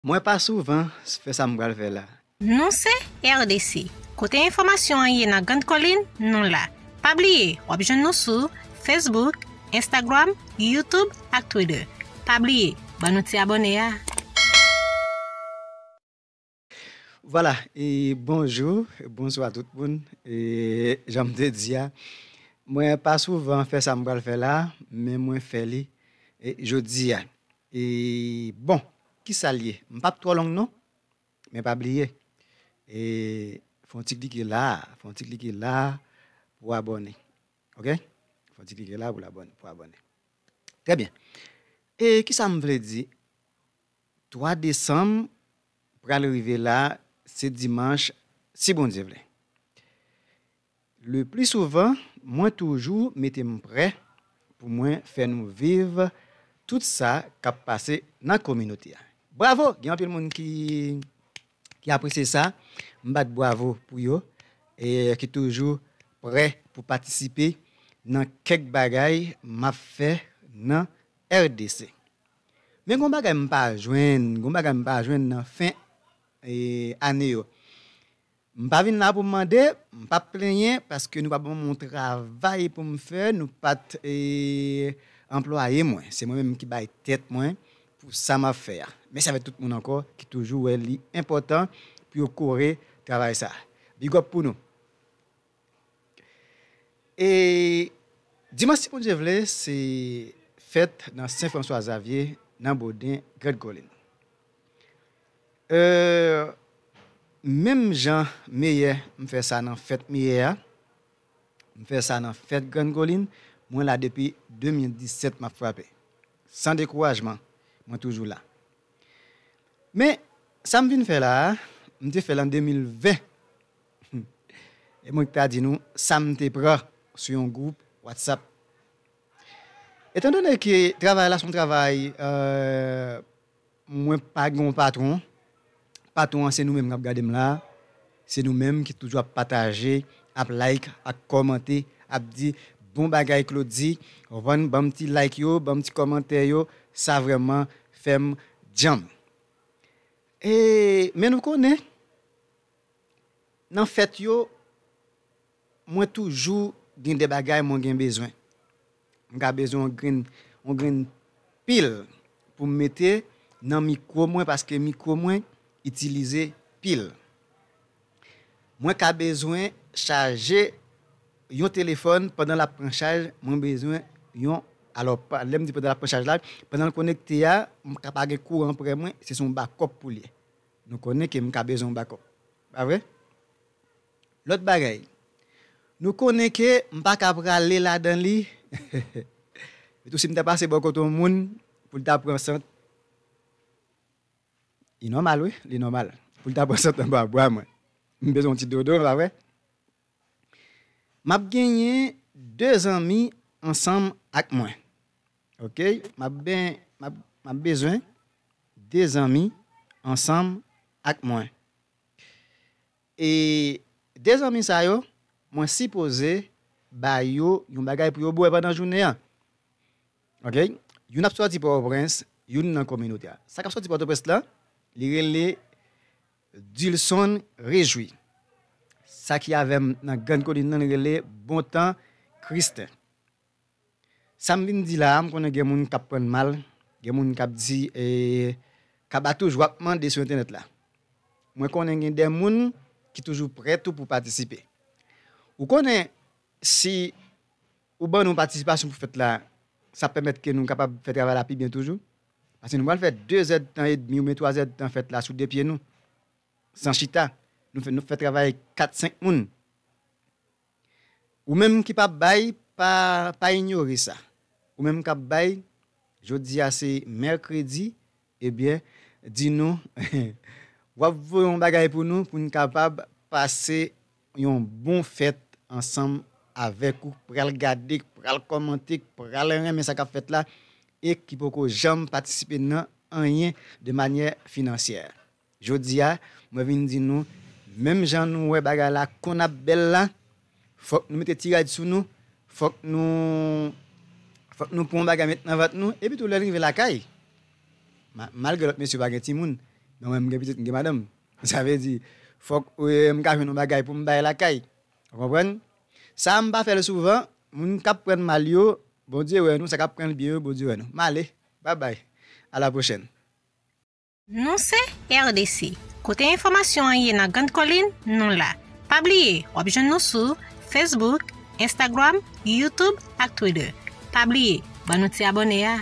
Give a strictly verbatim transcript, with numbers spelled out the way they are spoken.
Mwen pa souvan fè sa m pral fè la. Nou se R D C. Kote enfòmasyon an ye nan Grand Kolin, nou la. Pa bliye, w ap jwenn nou sou Facebook, Instagram, YouTube ak Twitter. Pa bliye, ban nou ti abòne a. Vwala, e bonjou, bonswa tout moun. E jan m te di a, mwen pa souvan fè sa m pral fè la, men mwen fè li e, jodi a. E bon, kisa l ye? M p ap twò long non, men pa bliye. E fè yon ti klike la, fè yon ti klike la pou abòne. Oke? Fè yon ti klike la pou abòne, pou abòne. Trè byen. E kisa m vle di? Twa desanm pral rive la, se dimanch, si Bondye vle. Le pli souvan, mwen toujou mete m prè pou mwen fè nou viv tout sa k ap pase nan kominote a. Bravo! Gen anpil moun ki, ki apresye sa. M bat bravo pou yo e ki toujou prè pou patisipe nan kèk bagay m ap fè nan R D C. Men gon bagay m pa jwenn, gon bagay m pa jwenn nan fen e, ane yo. M pa vin la pou m mande, m p ap plenyen paske nou pa ban mwen yon travay pou m fè, nou pa t e, anplwaye mwen. Se mwen menm ki bay tèt mwen pou sa m ap fè a. Mèsi avèk tout moun ankò ki toujou wè li enpòtan pou yo kore travay sa. Big up pou nou. E dimanch si Bondye vle, se fèt nan Sen Franswa Zavye, nan Boden, Grand Kolin. E, menm jan meyè, m fè sa nan fèt meyè a, m fè sa nan fèt Grand Kolin, mwen la depi de mil disèt m ap frape. San dekourajman, mwen toujou la. Men, sa m vin fè la a, m te fè l an de mil ven. E mwen ki ta di nou sa m te pran sou yon gwoup WhatsApp. Etandone ke travay la se yon travay, e, mwen pa gen yon patwon, patwon an se nou menm k ap gade m la, se nou menm ki toujou ap pataje, ap like, ap kòmante, ap di bon bagay Claudy, ou konprann, ban m ti like yo, ban m ti kòmantè yo, sa vrèman fè m djanm. E, men nou konnen, nan fèt yo, mwen toujou gen de bagay mwen gen bezwen. M ka bezwen yon grenn, yon grenn pil pou m mete nan mikwo mwen, paske mikwo mwen itilize pil. Mwen ka bezwen chaje yon telefòn pandan l ap pran chaj, mwen bezwen yon, alò, pa, lè m di pandan l ap pran chaj la, pandan l konekte a, m ka pa gen kouran prè mwen, se sou yon bakòp pou l ye. Nou konnen ke m ka bezwen yon bakòp. Pa vre? Lòt bagay, nou konnen ke m pa ka prale ladan li. Etou si m ta pase bò kote yon moun pou l ta pran sant, li nòmal wi, li nòmal. Pou l ta pran sant anba bra mwen. M bezwen yon ti dodo, pa vre? M ap genyen de zanmi ansanm ak mwen. Oke? M ap ben, m ap, m ap bezwen de zanmi ansanm ak mwen. E de zanmi sa yo, mwen sipoze ba yo yon bagay pou yo bwè pandan jounen an. Oke? Youn ap sòti Pòtoprens, youn nan kominote a. Sa k ap sòti Pòtoprens la, li rele Dilson Rejwi. Sa ki avè m nan Grann Kolin nan, li rele Bontan Kristen. Sa m vin di la a, m konnen gen moun k ap pran l mal, gen moun k ap di, e, Kabatouz, w ap mande sou entènèt la. Mwen konnen gen de moun ki toujou prè tou pou patisipe. Ou konnen, si ou ban nou patisipasyon pou fèt la, sa pèmèt ke nou kapab fè travay la pi byen toujou. Paske nou pral fè de zèdtan edmi oubyen twa zèdtan fèt la sou de pye nou, san chita. Nou fè, nou fè travay kat, senk moun. Ou menm ki p ap bay, pa, pa inyore sa. Ou menm k ap bay, jodi a se mèkredi, ebyen, di nou, w ap voye yon bagay pou nou, pou n kapab pase yon bon fèt ansanm avèk ou, k pral gade, k pral kòmante, k pral renmen sa k ap fèt la, e ki poko janm patisipe nan anyen de manyè finansyè. Jodi a, mwen vin di nou, menm jan nou wè bagay la konn ap bèl la, fòk nou mete ti rad sou nou, fòk nou, fòk nou pran yon bagay met nan vant nou, epi tou lè n rive lakay, ma-, malgre lòt mesye pa gen timoun, Donk, mwen, m gen pitit, m gen madanm. Sa vle di, fòk, e, m ka jwenn yon bagay pou m bay lakay. Ou konprann? Sa, m pa fè l souvan. Moun k ap pran mal yo, Bondye wè nou, sa k ap pran l byen yo, Bondye wè nou. M ale. Bye bye. À la prochaine. Nou se R D C. Kote enfòmasyon an ye nan Grand Kolin, nou la. Pa bliye, w ap jwenn nou sou Facebook, Instagram, YouTube ak Twitter. Pa bliye, ban nou ti abòne a.